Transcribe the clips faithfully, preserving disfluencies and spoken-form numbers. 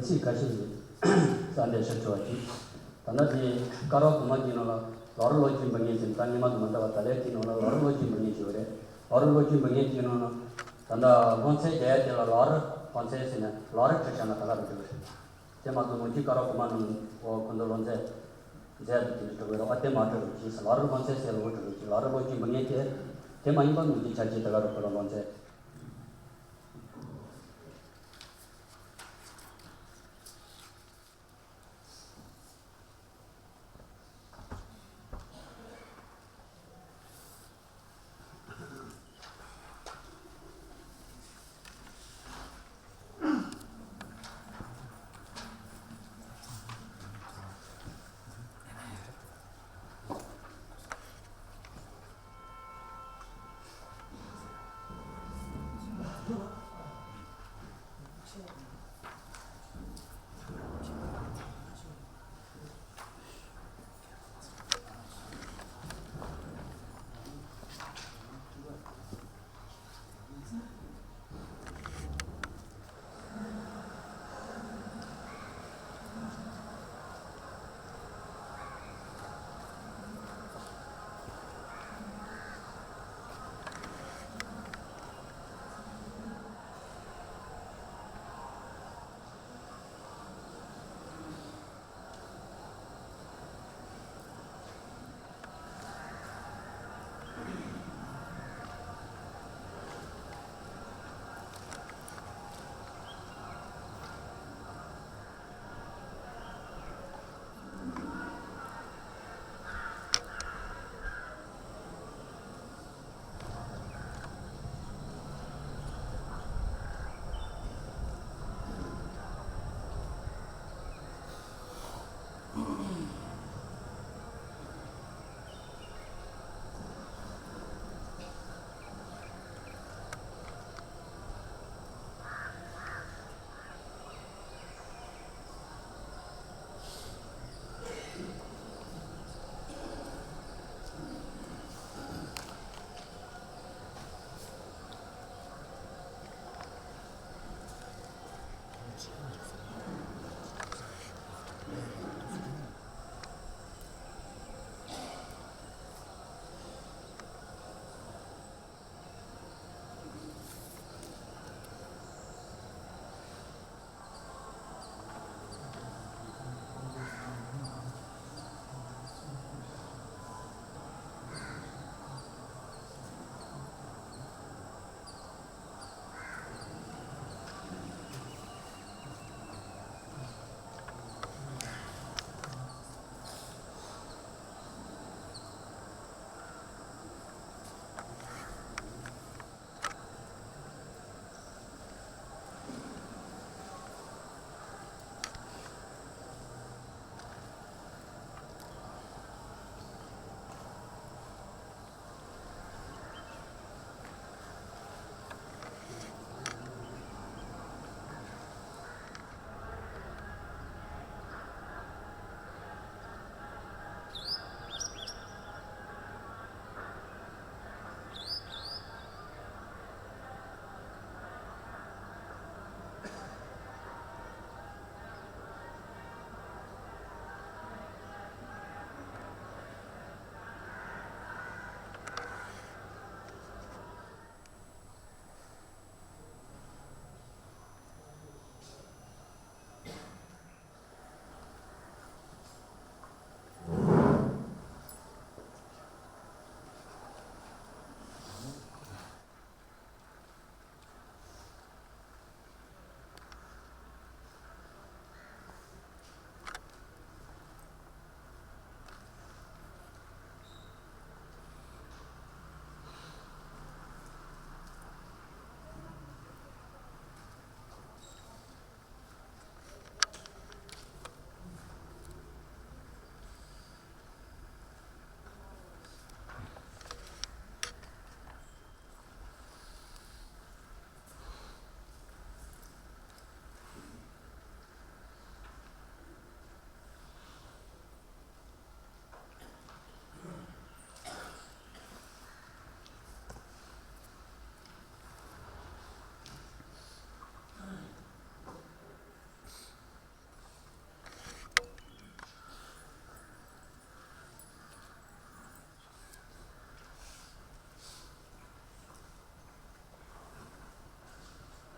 ཚིག་ཁ་ཤས་ཤིག་ས་འདས་ཤོད་ཆོག་པ་ཅིག་ད་ལྟ་དེ་ཀ་རོ་གོ་མ་གི་ནང་ལ་ལོ་རབས་ལོ་རྒྱུས་འབུལ་མཁན་ཟེར་ད་སྔོན་མ་དུ་མ་འདྲ་བ་ད་ལྟའི་དེ་ནང་ལ་ལོ་རབས་ལོ་རྒྱུས་འབུལ་མཁན་ཞིག་ཡོད་རེད། ལོ་རབས་ལོ་རྒྱུས་འབུལ་མཁན་དེའི་ནང་ལ་ད་ལྟ་སློབ་ཚན་རྒྱག་ཡ་དེ་ལ་ལོ་རབས་སློབ་ཚན་ཟེར་ནས་ལོ་རབས་བྲིས་བཞག་ན་ད་ག་རུ་འགྲོ་གི་རེད། དེ་མ་གཏོགས་ལོ་རྒྱུས་ཀ་རོ་གོ་མ་ནང་འོ་ཁོ་ཚོ་སློབ་ཚན་མཛད་དེ་དེ་འདྲ་འགྲོ་གི་རེད། ཨ་དེ་མ་འགྲོ་རུ་གྱིས་ལོ་རབས་སློབ་ཚན་ཟེར་ལོ་འགྲོ་རུ་གྱིས་ལོ་རབས་ལོ་རྒྱུས་འབུལ་མཁན་དེ་དེ་མ་ཡིན་པ་ནང་གི་ཆ་རྐྱེན་ད་ག་རུ་ཁོ་ལ་སློབ་ཚན།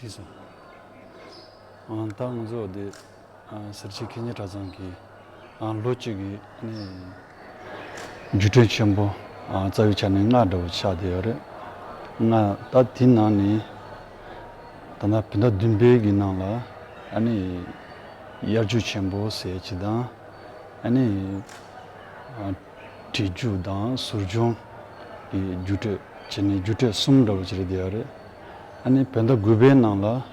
བྲིས་སོང་། ཨ། ད་ང་ཚོ་འདི། ཨ། སེར་བྱེས་མཁས་སྙན་གྲྭ་ཚང་གི། ཨ། ལོ་གཅིག་གི་ནི་རྒྱུགས་སྤྲོད་ཆེན་པོ། ཨ། རྩ་བའི་ཆ་ནས་ལྔ་འདྲ་བོ་ཆགས་བསྡད་ཡོད་རེད། ལྔ། ད་དེའི་ནང་ནས་ད་ལྟ་བོད་ཟླ་བདུན་པའི་གི་ནང་ལ། ཨ་ནི་དབྱར་རྒྱུགས་ཆེན་པོ་ཟེར་གྱི་དང་། ཨ་ནི། ཨ། བྲིས་རྒྱུགས་དང་ཟུར་སྦྱོང་གི་རྒྱུགས་སྤྲོད་བྱས་ནས་རྒྱུགས་སྤྲོད་གསུམ་འདྲ་བོ་ཅིག་རེད་བསྡད་ཡོད་རེད། ཨ་ནི་བོད་ཟླ་དགུ་པའི་ནང་ལ་ཨ་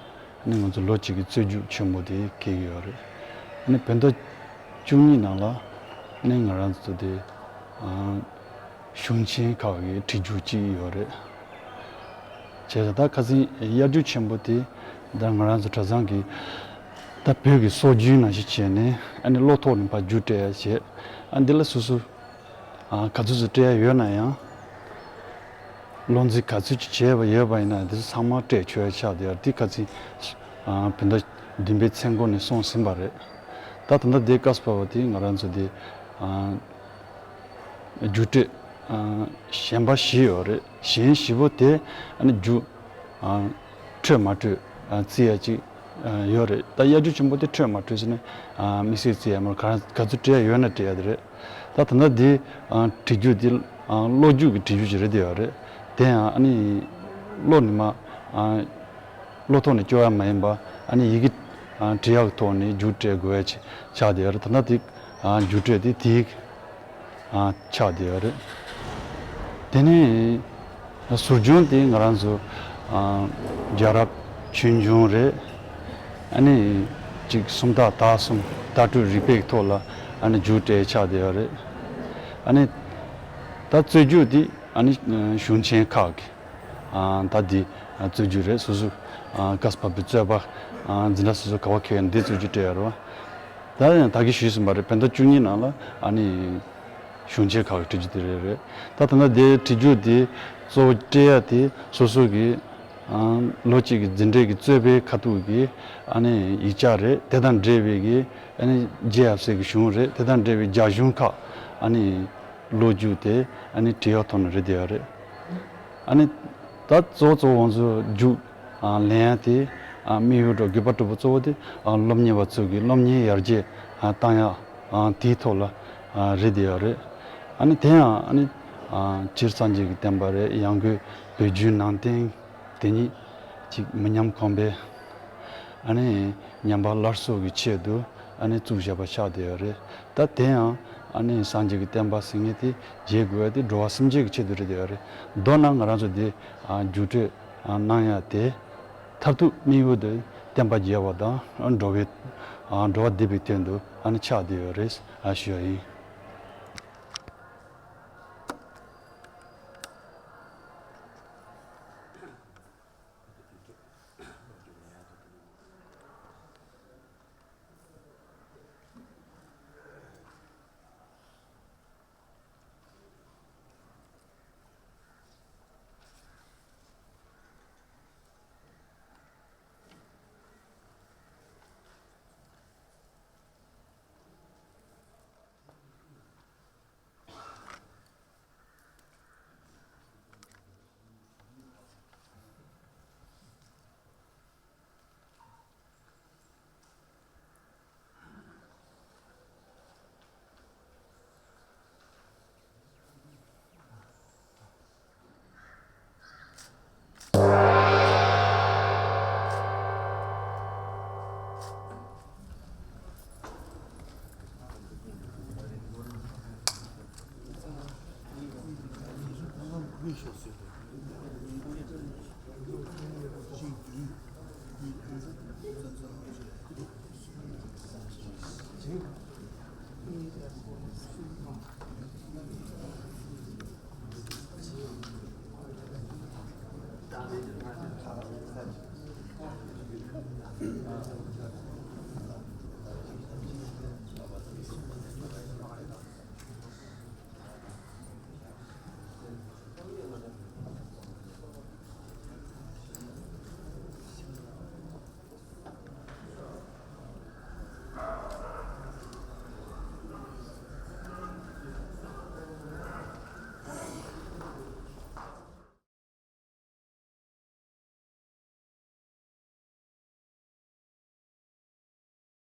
ནི་ང་ཚོ་ལོ་གཅིག་གི་རྩོད་རྒྱུགས་ཆེན་པོ་དེ་འཁེལ་གྱི་ཡོད་རེད། ཨ་ནི་བོད་ཟླ་བཅུ་གཉིས་ནང་ལ་ཨ་ནི་ང་རང་ཚོ་དེ། ཨ། གཞུང་ཆེན་ཁག་གི་བྲིས་རྒྱུགས་གཅིག་ཡོད་རེད། བྱས་ཙང་ད་ཁ་སང་དབྱར་རྒྱུགས་ཆེན་པོ་དེ་ད་ང་རང་ཚོ་གྲྭ་ཚང་གི་ད་བོད་ཀྱི་སྲོལ་རྒྱུན་ནང་བཞིན་བྱས་ནས། ཨ་ནི་བློ་ཐོག་ནས་ཕར་རྒྱུགས་སྤྲད་ཡ་བྱས། ཨ། འདི་ལ་སོ་སོ། ཨ། ག་ཚོད་ཙམ་སྤྲད་ཡ་ཡོད་ན་ཡང་། བློ་འཛིན་ག་ཚོད་ཅིག་བྱས་པ་ཡོད་པ་ཡིན་ན་དེ་ཚོ་ཚང་མ་སྤྲད་ཆོག་ཡ་ཆགས་བསྡད་ཡོད་རེད། དེ་ཁ་སང་། ཨ། བོད་ཟླ་བདུན་པའི་མཚན་འཁོར་ནས་སོང་ཟིན་པ་རེད། ད་ད་ལྟ་དེ་སྐབས་བབ་པ་དེ་ང་རང་ཚོ་དེ། ཨ། རྒྱུགས་སྤྲོད། ཨ། གཞན་པ་བཞི་ཡོད་རེད། གཞན་བཞི་པོ་དེ་ཨ་ནི་རྒྱུགས། ཨ། འཕྲོད་མ་འཕྲོད། ཨ། བརྩི་ཡ་ཅིག་ཨ། ཡོད་རེད། ད་དབྱར་རྒྱུགས་ཆེན་པོ་དེ་འཕྲོད་མ་འཕྲོད་ཟེར་ནས། ཨ། དམིགས་བསལ་བརྩི་ཡ་མ་རེད། ག་རང་ག་ཚོད་སྤྲད་ཡ་ཡོད་ན་སྤྲད་ཡ་དེ་རེད། ད་ད་ལྟ་འདི། ཨ། བྲིས་རྒྱུགས་འདི། ཨ། གློག་རྒྱུགས་ཀྱི་བྲིས་རྒྱུགས་ཅིག་རེད་བསྡད་ཡོད་རེད། དེ་ཡང་ཨ་ནི་གློག་ནི་མ། ཨ། གློག་ཐོག་ནས་སྐྱོར་ཡ་མ་ཡིན་པ། ཨ་ནི་ཡི་གེ། ཨ། འབྲི་ཡག་ཐོག་ནས་རྒྱུགས་སྤྲད་དགོས་ཡ་ཆགས་བསྡད་ཡོད་རེད། ད་ལྟ་དེ། ཨ། རྒྱུགས་སྤྲོད་དེ་དེའི། ཨ། ཆགས་བསྡད་ཡོད་རེད། དེ་ནས་ཟུར་སྦྱོང་དེ་ང་རང་ཚོ། ཨ། རྒྱལ་རབས་ཆོས་འབྱུང་རེད། ཨ་ནི་གཅིག་སུམ་རྟགས་དག་གསུམ་ལྟ་གྲུབ་རིག་པའི་ཐོག་ལ་ཨ་ནི་རྒྱུགས་སྤྲད་ཆགས་བསྡད་ཡོད་རེད། ཨ་ནི་ད་རྩོད་རྒྱུགས་དེ་ཨ་ནི་གཞུང་ཆེན་ཁག་གི། ཨ། ད་འདི་རྩོད་རྒྱུགས་རེད། སོ་སོ། ཨ། སྐབས་བབ་པའི་རྩོད་པ། ཨ། འཛིན་གྲྭ་སོ་སོ་ག་པར་འཁེལ་ཡོད་ན་འདི་རྩོད་རྒྱུགས་སྤྲད་ཡོད་རེད་བ། ད་ཡང་ད་གིན་ཞུས་ཟིན་པ་རེད། བོད་ཟླ་བཅུ་གཉིས་ནང་ལ་ཨ་ནི་གཞུང་ཆེན་ཁག་གི་བྲིས་རྒྱུགས་དེ་རེད་རེད། ད་ད་ལྟ་དེ་བྲིས་རྒྱུགས་དེ་གཙོ་བོ་སྤྲད་ཡ་དེ་སོ་སོ་གི། ཨ། ལོ་གཅིག་གི་འཛིན་གྲྭའི་གི་རྩོད་པའི་ཁ་ཐུག་གི་ཨ་ནི་ཡིག་ཆ་རེད། དེ་དང་འབྲེལ་བའི་གི་ཨ་ནི་རྗེ་ཡབ་སྲས་ཀྱི་གཞུང་རེད། དེ་དང་འབྲེལ་བའི་རྒྱ་གཞུང་ཁག་ཨ་ནི་གློག་རྒྱུགས་དེ་ཨ་ནི་བྲིས་ཡག་ཐོག་ནས་རེད་བསྡད་ཡོད་རེད། ཨ་ནི་ད་གཙོ་བོ་གཙོ་བོ་ང་ཚོ་རྒྱུགས། ཨ། ལེན་ཡ་དེ། ཨ། དམིགས་ཡུལ་འདྲ་དགོས་པ་གྲུབ་པ་གཙོ་བོ་དེ། ཨ། སློབ་གཉེར་བ་ཚོ་གི་སློབ་གཉེར་ཡར་རྒྱས། ཨ། བཏང་ཡ། ཨ། དེའི་ཐོག་ལ། ཨ། རེད་བསྡད་ཡོད་རེད། ཨ་ནི་དེ་ཡང་ཨ་ནི། ཨ། སྤྱིར་སངས་རྒྱས་ཀྱི་བསྟན་པ་རེད། ཡང་སྒོས་བོད་བརྒྱུད་ནང་བསྟན་དེ་ཉིད་ཅིག་མི་ཉམས་གོང་འཕེལ། ཨ་ནི་ཉམས་པ་སླར་གསོ་གི་ཆེད་དུ་ཨ་ནི་བཙུགས་བཞག་པ་ཆགས་བསྡད་ཡོད་རེད། ད་དེ་ཡང་ཨ་ནི་སངས་རྒྱས་ཀྱི་བསྟན་པ་ཟེར་མཁན་དེ་རྒྱས་དགོས་ཡ་དེ་འགྲོ་བ་སེམས་ཅན་གྱི་ཆེད་དུ་རེད་བསྡད་ཡོད་རེད། མདོར་ན་ང་རང་ཚོ་འདི། ཨ། རྒྱུགས་སྤྲོད། ཨ། གནང་ཡ་དེ་མཐར་ཐུག་དམིགས་ཡུལ་དེ་བསྟན་པ་རྒྱས་པ་དང་འགྲོ་བའི། ཨ། འགྲོ་བ་བདེ་བའི་དོན་དུ་ཨ་ནི་ཆགས་བསྡད་ཡོད་རེད། ཨ། ཞུ་ཡ་ཡིན།